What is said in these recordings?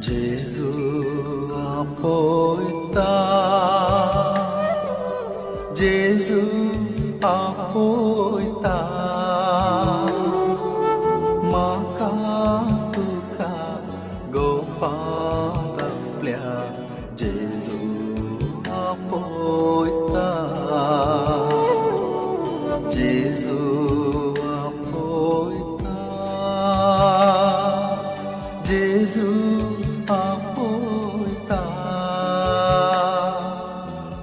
जेजू आपयता, जेजू आपयता, म्हाका तुका गोपांत आपल्या जेजू आपयता, जेजू आपयता, जेजू आपयता,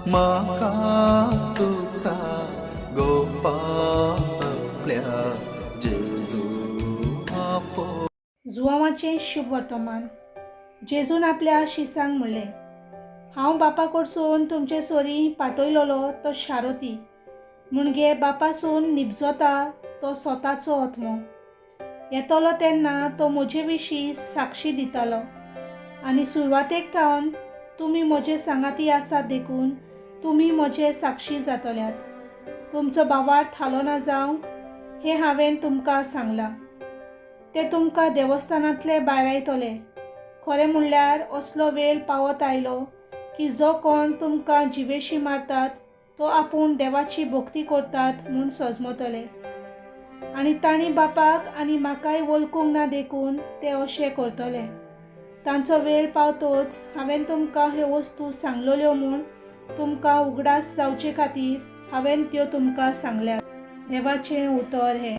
म्हाका तुका गोपांत आपल्या जेजू आपयता. जुवांवाचें शुभ वर्तमान. जेजून आपल्या शिसांक म्हणलें, हांव बापा कडसून तुमचे सोरी पाटयलोलो तो शारोती मुणगे बापासून निबजोता तो स्वताचो आत्मो येतलो तेन्ना तो म्हजे विशीं साक्षी दितालो आनी सुरवातेक थावन तुमी म्हजे सांगाती आसात देखून तुमी म्हजे साक्षी जातल्यात. तुमचो बावार थालो ना जावंक हें हांवें तुमकां सांगलां. ते तुमकां देवस्थानांतले भायरायतले. खरें म्हणल्यार असलो वेळ पावत आयलो की जो कोण तुमकां जिवेशी मारतात तो आपूण देवाची भक्ती करतात म्हूण सजमतले आनी तांणी बापाक आनी म्हाकाय वळखूंक ना देखून ते अशें करतले. तांचो वेळ पावतोच हांवें तुमकां ह्यो वस्तू सांगलेल्यो म्हूण तुमकां उगडास जावचे खातीर हांवें त्यो तुमकां सांगल्यात. देवाचें उतर हें.